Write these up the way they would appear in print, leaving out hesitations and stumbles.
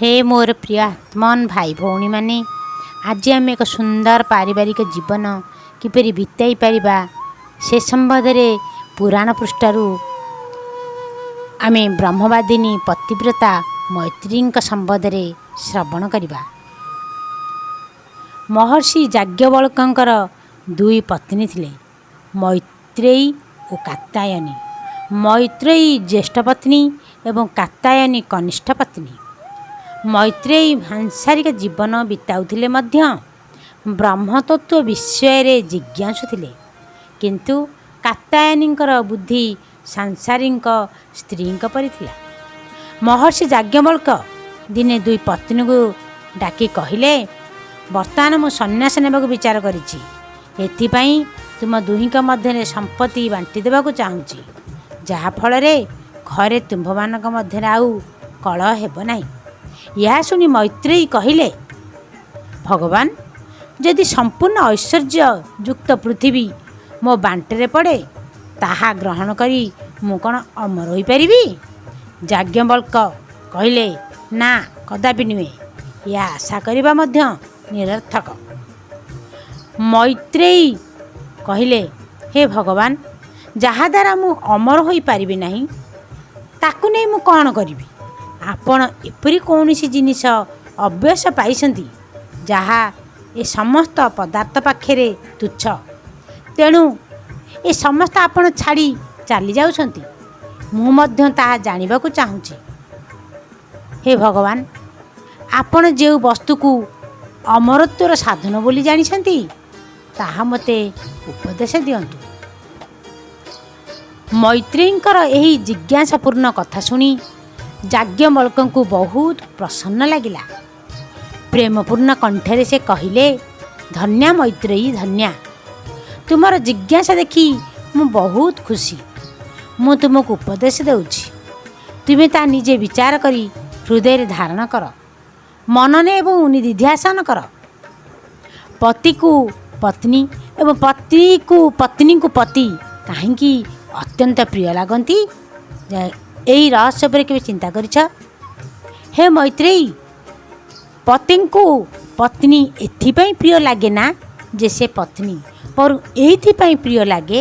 ହେ ମୋର ପ୍ରିୟ ଆତ୍ମନ୍ ଭାଇ ଭଉଣୀମାନେ, ଆଜି ଆମେ ଏକ ସୁନ୍ଦର ପାରିବାରିକ ଜୀବନ କିପରି ବିତାଇ ପାରିବା ସେ ସମ୍ବନ୍ଧରେ ପୁରାଣ ପୃଷ୍ଠାରୁ ଆମେ ବ୍ରହ୍ମବାଦିନୀ ପତିବ୍ରତା ମୈତ୍ରୀଙ୍କ ସମ୍ବନ୍ଧରେ ଶ୍ରବଣ କରିବା। ମହର୍ଷି ଯାଜ୍ଞବଳ୍କଙ୍କର ଦୁଇ ପତ୍ନୀ ଥିଲେ, ମୈତ୍ରେୟୀ ଓ କାତ୍ୟାୟନୀ। ମୈତ୍ରେୟୀ ଜ୍ୟେଷ୍ଠ ପତ୍ନୀ ଏବଂ କାତ୍ୟାୟନୀ କନିଷ୍ଠ ପତ୍ନୀ। ମୈତ୍ରେୟୀ ସାଂସାରିକ ଜୀବନ ବିତାଉଥିଲେ ମଧ୍ୟ ବ୍ରହ୍ମତତ୍ତ୍ୱ ବିଷୟରେ ଜିଜ୍ଞାସୁ ଥିଲେ, କିନ୍ତୁ କାତ୍ୟାୟନୀଙ୍କର ବୁଦ୍ଧି ସାଂସାରିକ ସ୍ତ୍ରୀଙ୍କ ପରି ଥିଲା। ମହର୍ଷି ଯାଜ୍ଞବଳ୍କ ଦିନେ ଦୁଇ ପତ୍ନୀଙ୍କୁ ଡାକି କହିଲେ, ବର୍ତ୍ତମାନ ମୁଁ ସନ୍ନ୍ୟାସ ନେବାକୁ ବିଚାର କରିଛି। ଏଥିପାଇଁ ତୁମ ଦୁହିଁଙ୍କ ମଧ୍ୟରେ ସମ୍ପତ୍ତି ବାଣ୍ଟି ଦେବାକୁ ଚାହୁଁଛି, ଯାହାଫଳରେ ଘରେ ତୁମ୍ଭମାନଙ୍କ ମଧ୍ୟରେ ଆଉ କଳହ ହେବ ନାହିଁ। ଏହା ଶୁଣି ମୈତ୍ରେୟୀ କହିଲେ, ଭଗବାନ, ଯଦି ସମ୍ପୂର୍ଣ୍ଣ ଐଶ୍ୱର୍ଯ୍ୟ ଯୁକ୍ତ ପୃଥିବୀ ମୋ ବାଣ୍ଟରେ ପଡ଼େ, ତାହା ଗ୍ରହଣ କରି ମୁଁ କ'ଣ ଅମର ହୋଇପାରିବି? ଯାଜ୍ଞବଳ୍କ କହିଲେ, ନା, କଦାପି ନୁହେଁ। ଏହା ଆଶା କରିବା ମଧ୍ୟ ନିରର୍ଥକ। ମୈତ୍ରେୟୀ କହିଲେ, ହେ ଭଗବାନ, ଯାହାଦ୍ୱାରା ମୁଁ ଅମର ହୋଇପାରିବି ନାହିଁ, ତାକୁ ନେଇ ମୁଁ କ'ଣ କରିବି? ଆପଣ ଏପରି କୌଣସି ଜିନିଷ ଅଭ୍ୟାସ ପାଇଛନ୍ତି ଯାହା ଏ ସମସ୍ତ ପଦାର୍ଥ ପାଖରେ ତୁଚ୍ଛ, ତେଣୁ ଏ ସମସ୍ତ ଆପଣ ଛାଡ଼ି ଚାଲି ଯାଉଛନ୍ତି। ମୁଁ ମଧ୍ୟ ତାହା ଜାଣିବାକୁ ଚାହୁଁଛି। ହେ ଭଗବାନ, ଆପଣ ଯେଉଁ ବସ୍ତୁକୁ ଅମରତ୍ୱର ସାଧନ ବୋଲି ଜାଣିଛନ୍ତି, ତାହା ମୋତେ ଉପଦେଶ ଦିଅନ୍ତୁ। ମୈତ୍ରୀଙ୍କର ଏହି ଜିଜ୍ଞାସାପୂର୍ଣ୍ଣ କଥା ଶୁଣି ଯାଜ୍ଞବଳ୍କଙ୍କୁ ବହୁତ ପ୍ରସନ୍ନ ଲାଗିଲା। ପ୍ରେମପୂର୍ଣ୍ଣ କଣ୍ଠରେ ସେ କହିଲେ, ଧନ୍ୟା ମୈତ୍ରେୟୀ, ଧନ୍ୟା। ତୁମର ଜିଜ୍ଞାସା ଦେଖି ମୁଁ ବହୁତ ଖୁସି। ମୁଁ ତୁମକୁ ଉପଦେଶ ଦେଉଛି, ତୁମେ ତା ନିଜେ ବିଚାର କରି ହୃଦୟରେ ଧାରଣ କର, ମନନ ଏବଂ ନିଦିଧ୍ୟାସନ କର। ପତିକୁ ପତ୍ନୀ ଏବଂ ପତ୍ନୀଙ୍କୁ ପତି କାହିଁକି ଅତ୍ୟନ୍ତ ପ୍ରିୟ ଲାଗନ୍ତି, ଏହି ରହସ୍ୟ ଉପରେ କେବେ ଚିନ୍ତା କରିଛ? ହେ ମୈତ୍ରେୟୀ, ପତିଙ୍କୁ ପତ୍ନୀ ଏଥିପାଇଁ ପ୍ରିୟ ଲାଗେ ନା ଯେ ସେ ପତ୍ନୀ, ବରଂ ଏଇଥିପାଇଁ ପ୍ରିୟ ଲାଗେ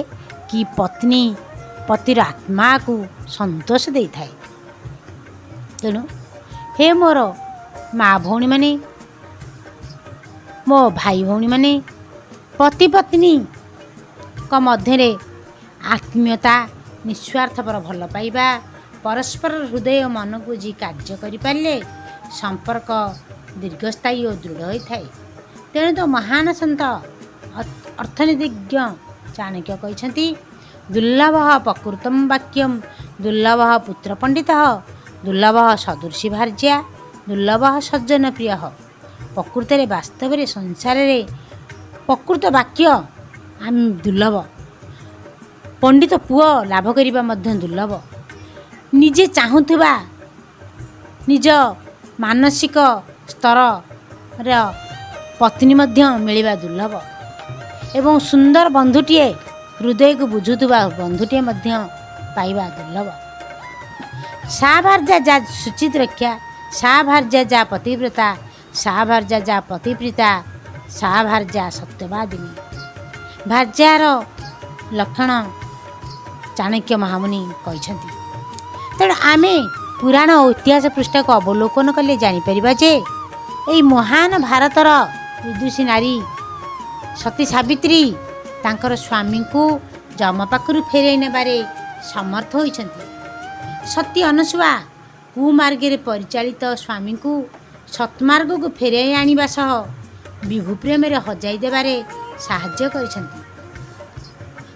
କି ପତ୍ନୀ ପତିର ଆତ୍ମାକୁ ସନ୍ତୋଷ ଦେଇଥାଏ। ତେଣୁ ହେ ମୋର ମା ଭଉଣୀମାନେ, ମୋ ଭାଇ ଭଉଣୀମାନେ, ପତି ପତ୍ନୀଙ୍କ ମଧ୍ୟରେ ଆତ୍ମୀୟତା, ନିସ୍ୱାର୍ଥପର ଭଲ ପାଇବା, ପରସ୍ପର ହୃଦୟ ମନକୁ ବୁଝି କାର୍ଯ୍ୟ କରିପାରିଲେ ସମ୍ପର୍କ ଦୀର୍ଘସ୍ଥାୟୀ ଓ ଦୃଢ଼ ହୋଇଥାଏ। ତେଣୁ ତ ମହାନ ସନ୍ଥ ଅର୍ଥନୀତିଜ୍ଞ ଚାଣକ୍ୟ କହିଛନ୍ତି, ଦୁର୍ଲଭ ପ୍ରକୃତମ ବାକ୍ୟମ, ଦୁର୍ଲଭ ପୁତ୍ର ପଣ୍ଡିତ, ଦୁର୍ଲଭ ସଦୃଶୀ ଭାର୍ଯ୍ୟା, ଦୁର୍ଲଭ ସଜ୍ଜନ ପ୍ରିୟ। ପ୍ରକୃତରେ ବାସ୍ତବରେ ସଂସାରରେ ପ୍ରକୃତ ବାକ୍ୟ ଆମେ ଦୁର୍ଲଭ, ପଣ୍ଡିତ ପୁଅ ଲାଭ କରିବା ମଧ୍ୟ ଦୁର୍ଲଭ, ନିଜେ ଚାହୁଁଥିବା ନିଜ ମାନସିକ ସ୍ତରର ପତ୍ନୀ ମଧ୍ୟ ମିଳିବା ଦୁର୍ଲଭ, ଏବଂ ସୁନ୍ଦର ବନ୍ଧୁଟିଏ, ହୃଦୟକୁ ବୁଝୁଥିବା ବନ୍ଧୁଟିଏ ମଧ୍ୟ ପାଇବା ଦୁର୍ଲଭ। ସା ଭାର୍ଯ୍ୟା ଯା ସୁଚିତ ରକ୍ଷା, ସା ଭାର୍ଯ୍ୟା ଯା ପତିବ୍ରତା, ସା ଭାର୍ଯ୍ୟା ଯା ପତିପ୍ରୀତା, ସା ଭାର୍ଯ୍ୟା ସତ୍ୟବାଦିନୀ। ଭାର୍ଯ୍ୟାର ଲକ୍ଷଣ ଚାଣକ୍ୟ ମହାମୁନି କହିଛନ୍ତି। ତେଣୁ ଆମେ ପୁରାଣ ଓ ଇତିହାସ ପୃଷ୍ଠାକୁ ଅବଲୋକନ କଲେ ଜାଣିପାରିବା ଯେ ଏହି ମହାନ ଭାରତର ବିଦୁଷୀ ନାରୀ ସତୀ ସାବିତ୍ରୀ ତାଙ୍କର ସ୍ୱାମୀଙ୍କୁ ଯମ ପାଖରୁ ଫେରାଇ ନେବାରେ ସମର୍ଥ ହୋଇଛନ୍ତି। ସତୀ ଅନସୂୟା କୁମାର୍ଗରେ ପରିଚାଳିତ ସ୍ୱାମୀଙ୍କୁ ସତ୍ମାର୍ଗକୁ ଫେରାଇ ଆଣିବା ସହ ବିଭୁ ପ୍ରେମରେ ହଜାଇ ଦେବାରେ ସାହାଯ୍ୟ କରିଛନ୍ତି।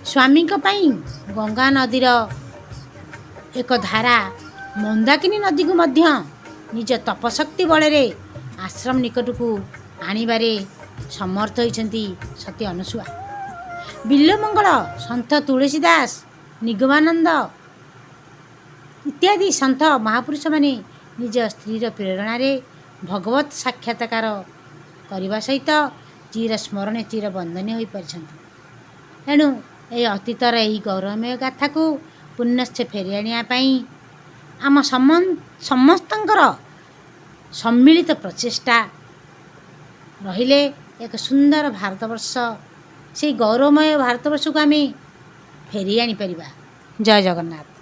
ସ୍ୱାମୀଙ୍କ ପାଇଁ ଗଙ୍ଗା ନଦୀର ଏକ ଧାରା ମନ୍ଦାକିନୀ ନଦୀକୁ ମଧ୍ୟ ନିଜ ତପଶକ୍ତି ବଳରେ ଆଶ୍ରମ ନିକଟକୁ ଆଣିବାରେ ସମର୍ଥ ହୋଇଛନ୍ତି ସତୀ ଅନସୂୟା। ବିଲ୍ୱମଙ୍ଗଳ, ସନ୍ଥ ତୁଳସୀ ଦାସ, ନିଗମାନନ୍ଦ ଇତ୍ୟାଦି ସନ୍ଥ ମହାପୁରୁଷମାନେ ନିଜ ସ୍ତ୍ରୀର ପ୍ରେରଣାରେ ଭଗବତ ସାକ୍ଷାତକାର କରିବା ସହିତ ଚିର ସ୍ମରଣୀୟ ଚିର ବନ୍ଦନୀୟ ହୋଇପାରିଛନ୍ତି। ଏଣୁ ଏହି ଅତୀତର ଏହି ଗୌରବମୟ ଗାଥାକୁ ପୁନଶ୍ଚ ଫେରାଇ ଆଣିବା ପାଇଁ ଆମ ସମସ୍ତଙ୍କର ସମ୍ମିଳିତ ପ୍ରଚେଷ୍ଟା ରହିଲେ ଏକ ସୁନ୍ଦର ଭାରତବର୍ଷ, ସେଇ ଗୌରବମୟ ଭାରତବର୍ଷକୁ ଆମେ ଫେରି ଆଣିପାରିବା। ଜୟ ଜଗନ୍ନାଥ।